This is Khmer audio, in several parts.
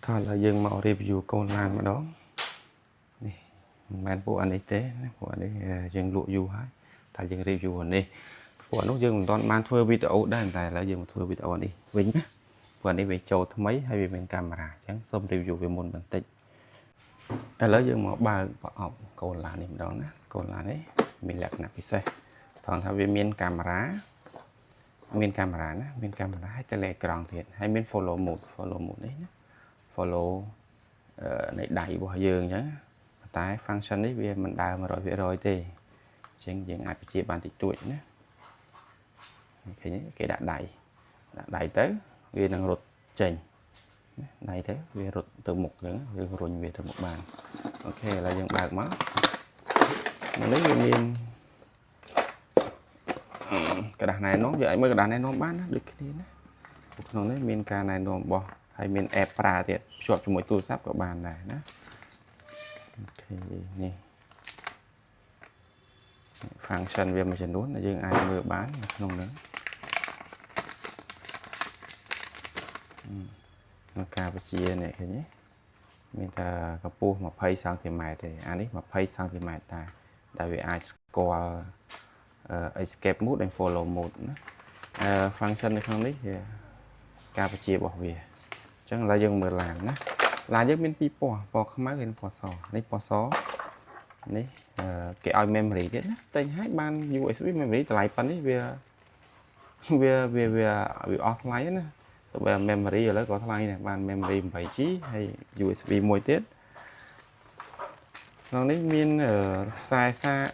តោះឥឡូវយើងមក review កូនឡានម្ដងនេះមិនមែនពួកអានេះទេណាពួកអានេះយើងលក់យូរហើយតែយើង review អានេះពួកអានោះយើងមិនទាន់បានធ្វើវីដេអូដែរតែឥឡូវយើងមកធ្វើវីដេអូនេះវិញណាពួកអានេះវាចូលថ្មីហើយវាមានកាមេរ៉ាអញ្ចឹងសូម review វាមុនបន្តិចឥឡូវយើងមកបើកប្រអប់កូនឡាននេះម្ដងណាកូនឡាននេះមានលក្ខណៈពិសេសថងថាវាមានកាមេរ៉ាមានកាមេរ៉ាណាមានកាមេរ៉ាហើយតេឡេក្រង់ទៀតហើយមាន follow mode follow mode នេះណា follow នៃដៃរបស់យើងអញ្ចឹងតែ function នេះវាមិនដើរ 100% ទេអញ្ចឹងយើងអាចបញ្ជាបានតិចតួចណាឃើញគេដាក់ដៃដាក់ដៃទៅវានឹងរត់ចេញដៃទៅវារត់ទៅមុខអញ្ចឹងវារុញវាទៅមុខបានអូខេឥឡូវយើងបើកមកនេះវាមានក្រដាសណែនាំយើងអាចមើលក្រដាសណែនាំបានណាដូចគ្នាណាក្នុងនេះមានការណែនាំរបស់ហើយមាន app ប្រើទៀតភ្ជាប់ជាមួយទូរស័ព្ទក៏បានដែរណាអូខេនេះ function វាមួយចំនួនដែលយើងអាចមើលបាននៅក្នុងនោះក្នុងការបញ្ជានេះឃើញទេមានតែកម្ពស់20សង់ទីម៉ែត្រទេអានេះ20សង់ទីម៉ែត្រដែរដែលវាអាចស្គាល់ escape mode and follow mode ណា function នៅក្នុងនេះជាការបញ្ជារបស់វាអញ្ចឹងឥឡូវយើងមើលឡានណាឡានយើងមានពីរពណ៌ពណ៌ខ្មៅហើយនិងពណ៌សនេះពណ៌សនេះគេឲ្យ memory ទៀតណាតែឲ្យបាន USB memory តម្លៃប៉ុណ្នេះវាវាវាវាវាអស់ថ្លៃណាសូម្បី memory ឥឡូវក៏ថ្លៃដែរបាន memory 8G ហើយ USB មួយទៀតក្នុងនេះមានខ្សែសាក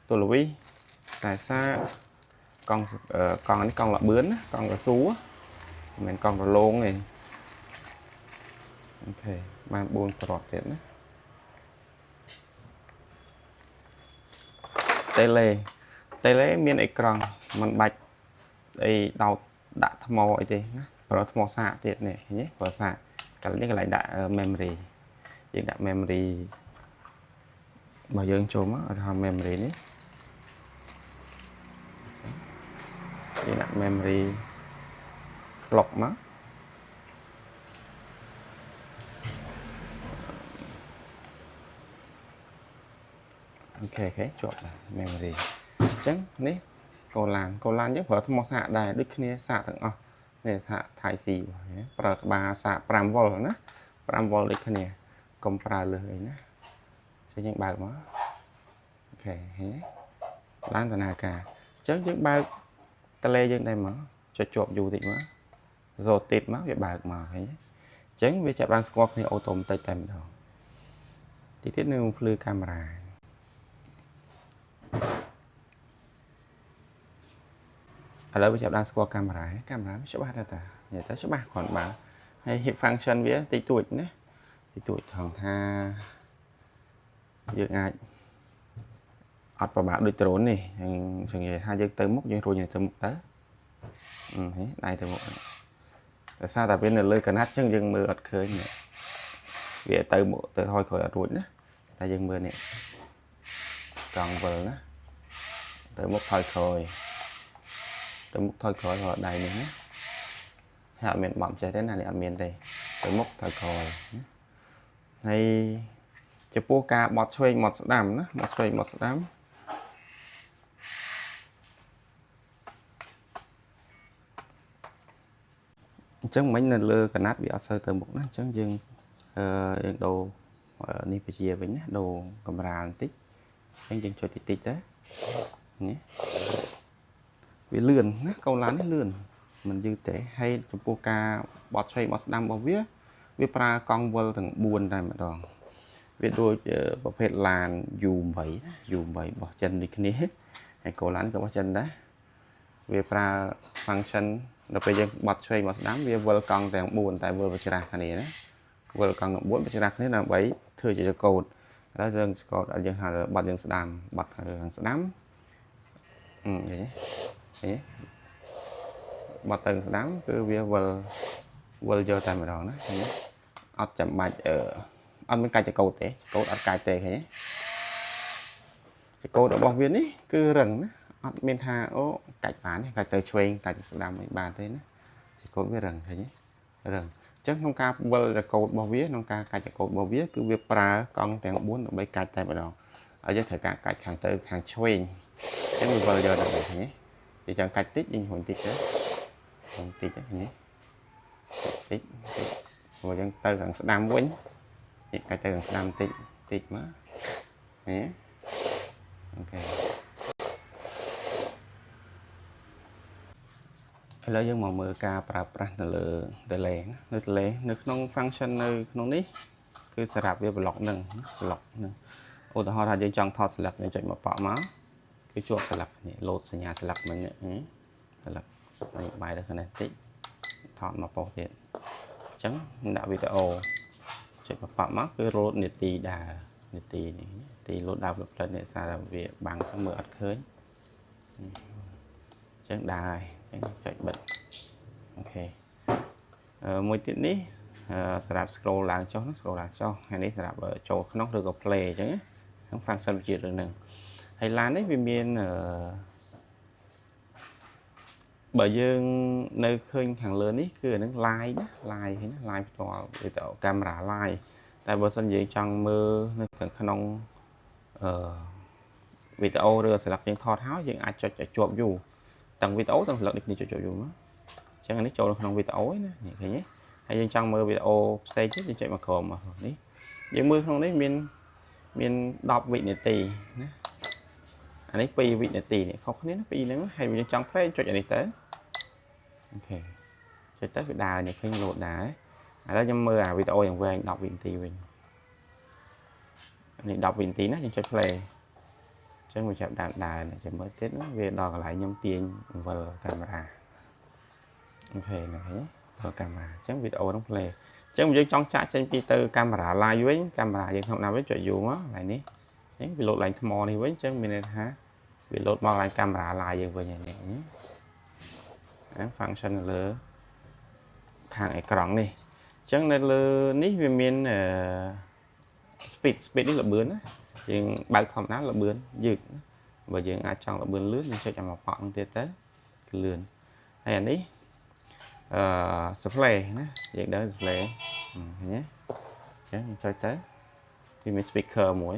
ទូលវីខ្សែសាកកង់កង់នេះកង់លបឿនណាកង់កស៊ូមិនមែនកង់រលោងទេអូខេបាន4គ្រាប់ទៀតណាតេឡេមានអេក្រង់មិនបាច់អីដោតដាក់ថ្មអីទេណាប្រើថ្មសាកទៀតនេះឃើញទេប្រើសាកកន្លែងនេះកន្លែងដាក់ memory យើងដាក់ memory បើយើងចូលមកឧទាហរណ៍ memory នេះយើងដាក់ memory ប្លុកមកអូខេជាប់ memory អញ្ចឹងនេះកូឡានយើងប្រើថ្មសាកដែរដូចគ្នាសាកទាំងអស់នេះសាក Type C ប្រើក្បាលសាក5 V ណា5 V ដូចគ្នាកុំប្រើលើសអីណាចឹងយើងបើកមកអូខេហេឡើងដំណើរការអញ្ចឹងយើងបើកតេឡេយើងដែរមកចុចជាប់យូរតិចមកសូទីបមកវាបើកមកឃើញទេអញ្ចឹងវាចាប់បានស្គាល់គ្នាអូតូម៉ាទិកតែម្ដងតិចទៀតនឹងភ្លឺកាមេរ៉ាឥឡូវវាចាប់បានស្គាល់កាមេរ៉ាកាមេរ៉ាវាច្បាស់ដែរតានិយាយទៅច្បាស់គ្រាន់បើហើយ hip function វាតិចតួចណាតិចតួចថងថាយើងអាចអត់ប្រមាថដូចដ្រូននេះយើងនិយាយថាយើងទៅមុខយើងរុញទៅមុខទៅហេដៃទៅមុខដោយសារតែវានៅលើកណាត់ចឹងយើងមើលអត់ឃើញវាទៅមុខទៅថយក្រោយអត់រួចណាតែយើងមើលនេះកង់វិលណាទៅមុខថយក្រោយទៅមុខថយក្រោយរាល់ដៃនេះណាហើយអត់មានបត់ចេះទេណានេះអត់មានទេទៅមុខថយក្រោយណាហើយចំពោះការបត់ឆ្វេងបត់ស្ដាំណាបត់ឆ្វេងបត់ស្ដាំអញ្ចឹងមិញនៅលើកណាត់វាអត់សូវទៅមុខណាអញ្ចឹងយើងយើងដូរនេះពជាវិញណាដូរកម្រាលបន្តិចអញ្ចឹងយើងចុចតិចតិចទៅនេះវាលឿនណាកូនឡាននេះលឿនមិនយឺតទេហើយចំពោះការបត់ឆ្វេងបត់ស្ដាំរបស់វាវាប្រើកង់វិលទាំង4តែម្ដងវាដូចប្រភេទឡាន U8 U8 របស់ចិនដូចគ្នាហើយកូនឡានក៏របស់ចិនដែរវាប្រើ function ដល់ពេលយើងបត់ឆ្វេងបត់ស្ដាំវាវិលកង់ទាំង4តែវិលបច្រាស់គ្នាណាវិលកង់ទាំង4បច្រាស់គ្នាដើម្បីធ្វើជាកូដឥឡូវយើងកូដយើងហៅបត់យើងស្ដាំបត់ខាងស្ដាំឃើញទេឃើញបត់ទៅស្ដាំគឺវាវិលយកតែម្ដងណាឃើញអត់ចាំបាច់អត់មានកាច់ចកោតទេកោតអត់កាច់ទេឃើញទេចកោតរបស់វានេះគឺរឹងណាអត់មានថាអូកាច់បានទេកាច់ទៅឆ្វេងកាច់ទៅស្ដាំអីបានទេណាចកោតវារឹងឃើញទេរឹង ចឹងក្នុងការវិលរកូដរបស់វាក្នុងការកាច់រកូដរបស់វាគឺវាប្រើកង់ទាំង4ដើម្បីកាច់តែម្ដងហើយយើងត្រូវការកាច់ខាងទៅខាងឆ្វេងអញ្ចឹងវាវិលយកដល់នេះយើងចង់កាច់តិចយើងរុញតិចទៅរុញតិចទៅនេះតិចតិចព្រោះយើងទៅខាងស្ដាំវិញនេះកាច់ទៅខាងស្ដាំតិចតិចមកនេះ OK ឥឡូវយើងមកមើលការប្រើប្រាស់នៅលើ tele នៅ tele នៅក្នុង function នៅក្នុងនេះគឺសម្រាប់វា block នឹង block នឹងឧទាហរណ៍ថាយើងចង់ថតស្លឹកយើងចុចមកប៉ក់មកគឺជាប់ស្លឹកនេះលោតសញ្ញាស្លឹកមិញស្លឹកហើយបាយទៅខាងនេះតិចថតមកប៉ុស្ទៀតអញ្ចឹងដាក់វីដេអូចុចមកប៉ក់មកគឺលោតនាទីដើរនាទីនេះទីលោតដើរផ្លិតនេះសារវាបាំងទៅមើលអត់ឃើញអញ្ចឹងដើរហើយអញ្ចឹងចុចបិទ OK មួយទៀតនេះសម្រាប់ scroll ឡើងចុះណា scroll ឡើងចុះហើយនេះសម្រាប់ចូលក្នុងឬក៏ play អញ្ចឹងហ្នឹង function វិជារឿងហ្នឹងហើយឡាននេះវាមានបើយើងនៅឃើញខាងលើនេះគឺអាហ្នឹង live ណា live ឃើញណា live ផ្ទាល់វីដេអូកាមេរ៉ា live តែបើសិនយើងចង់មើលនៅខាងក្នុងអឺវីដេអូឬស្លឹកយើងថតហើយយើងអាចចុចឲ្យជាប់យូរទាំងវីដេអូទាំងស្លឹកនេះគ្នាចុចជាប់យូរមកអញ្ចឹងអានេះចូលនៅក្នុងវីដេអូណានេះឃើញទេហើយយើងចង់មើលវីដេអូផ្សេងទៀតយើងចុចមកក្រោមមកនេះយើងមើលក្នុងនេះមានមាន10វិនាទីណាអានេះ2វិនាទីនេះខុសគ្នាណាពីរហ្នឹងហើយយើងចង់ play ចុចអានេះទៅ OK ចុចទៅវាដើរនេះឃើញលោតដែរឥឡូវខ្ញុំមើលអាវីដេអូយ៉ាងវែង10វិនាទីវិញនេះ10វិនាទីណាយើងចុច play អញ្ចឹងវាចាប់ដើមដើរចាំមើលទៀតវាដល់កន្លែងខ្ញុំទាញវិលកាមេរ៉ា OK ហ្នឹងហើយវិលកាមេរ៉ាអញ្ចឹងវីដេអូហ្នឹង play អញ្ចឹងយើងចង់ចាក់ចេញពីទៅកាមេរ៉ា live វិញកាមេរ៉ាយើងធម្មតាវិញចុចយូរមកកន្លែងនេះអញ្ចឹងវាលោតឡើងថ្មនេះវិញអញ្ចឹងមានន័យថាវាលោតមកកន្លែងកាមេរ៉ា live យើងវិញហើយនេះហ្នឹង function នៅលើខាងអេក្រង់នេះអញ្ចឹងនៅលើនេះវាមានអឺ speed នេះល្បឿនណាយើងបើកធម្មតាល្បឿនយឺតបើយើងអាចចង់ល្បឿនលឿនយើងចុចអាមកប៉ក់ហ្នឹងទៀតទៅគឺលឿនហើយអានេះអឺ display ណាយើងដឹង display ឃើញទេអញ្ចឹងចុចទៅវាមាន speaker មួយ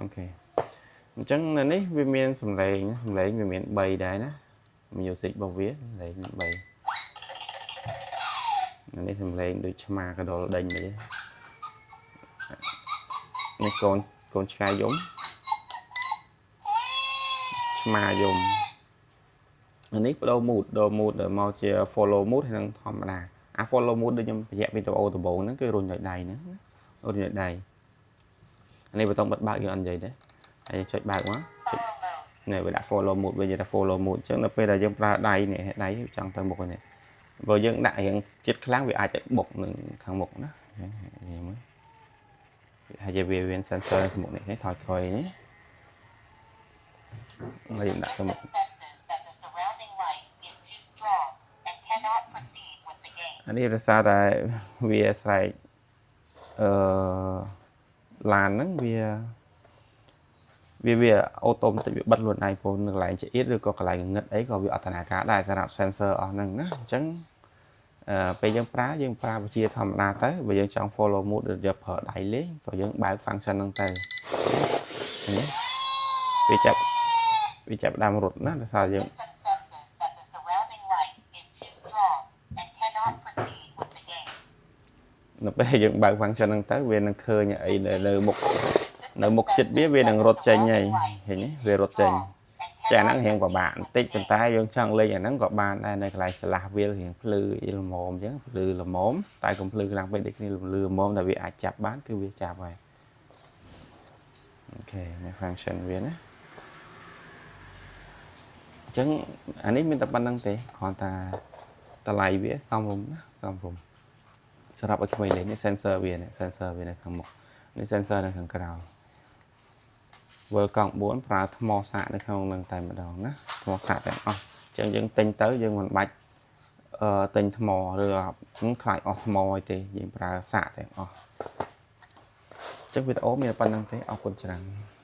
OK អញ្ចឹងនៅនេះវាមានសំឡេងសំឡេងវាមាន3ដែរណា music របស់វាសំឡេងមាន3នេះសំឡេងដូចឆ្មាកដុលដេញទៅនេះកូនកូនឆ្កែយំឆ្មាយំអានេះបដូរ mode ដូរ mode មកជា follow mode ហើយនឹងធម្មតាអា follow mode ដូចខ្ញុំបញ្ជាក់វីដេអូដំបូងហ្នឹងគឺរុញដោយដៃហ្នឹងរុញដោយដៃអានេះប៊ូតុងបិទបើកយើងអត់និយាយទេហើយចុចបើកមកចុចនេះវាដាក់ follow mode វិញថា follow mode អញ្ចឹងនៅពេលដែលយើងប្រើដៃនេះដៃចង់ទៅមុខនេះបើយើងដាក់រៀងចិត្តខ្លាំងវាអាចទៅបុកនឹងខាងមុខណាអញ្ចឹងនិយាយមើលហើយវាមាន sensor នៅខាងមុខនេះថយក្រោយនេះហើយយើងដាក់ទៅមុខអានេះរសារតែវាស្រែកអឺឡានហ្នឹងវាវាវា auto បន្តិចវាបិទខ្លួនឯងព្រោះនៅកន្លែងចៀតឬក៏កន្លែងងឹតអីក៏វាអត់ដំណើរការដែរសម្រាប់ sensor អស់ហ្នឹងណាអញ្ចឹងអឺពេលយើងប្រើយើងប្រើវិជាធម្មតាទៅបើយើងចង់ follow mode ឬយកប្រើដៃលេងក៏យើងបើក function ហ្នឹងទៅនេះវាចាប់វាចាប់ដើមរត់ណាដោយសារយើង នៅពេលយើងបើក function ហ្នឹងទៅវានឹងឃើញអីនៅលើមុខនៅមុខចិត្តវាវានឹងរត់ចេញហើយឃើញទេវារត់ចេញចាហ្នឹងរៀងពិបាកបន្តិចប៉ុន្តែយើងចង់លេងអាហ្នឹងក៏បានដែរនៅកន្លែងស្លាស់វាលរៀងភ្លឺអីល្មមអញ្ចឹងភ្លឺល្មមតែកុំភ្លឺខ្លាំងពេកដូចគ្នាលឺល្មមតែវាអាចចាប់បានគឺវាចាប់ហើយ OK នេះ function វាណាអញ្ចឹងអានេះមានតែប៉ុណ្្នឹងទេគ្រាន់តែតម្លៃវាសមរម្យណាសមរម្យសម្រាប់ឲ្យក្មេងលេងនេះ sensor វានេះ sensor វានៅខាងមុខនេះ sensor នៅខាងក្រោយវិលកង់4ប្រើថ្មសាកនៅក្នុងនឹងតែម្ដងណាថ្មសាកទាំងអស់អញ្ចឹងយើងទិញទៅយើងមិនបាច់អឺទិញថ្មឬខ្លាចអស់ថ្មអីទេយើងប្រើសាកទាំងអស់អញ្ចឹងវីដេអូមានប៉ុណ្្នឹងទេអរគុណច្រើន។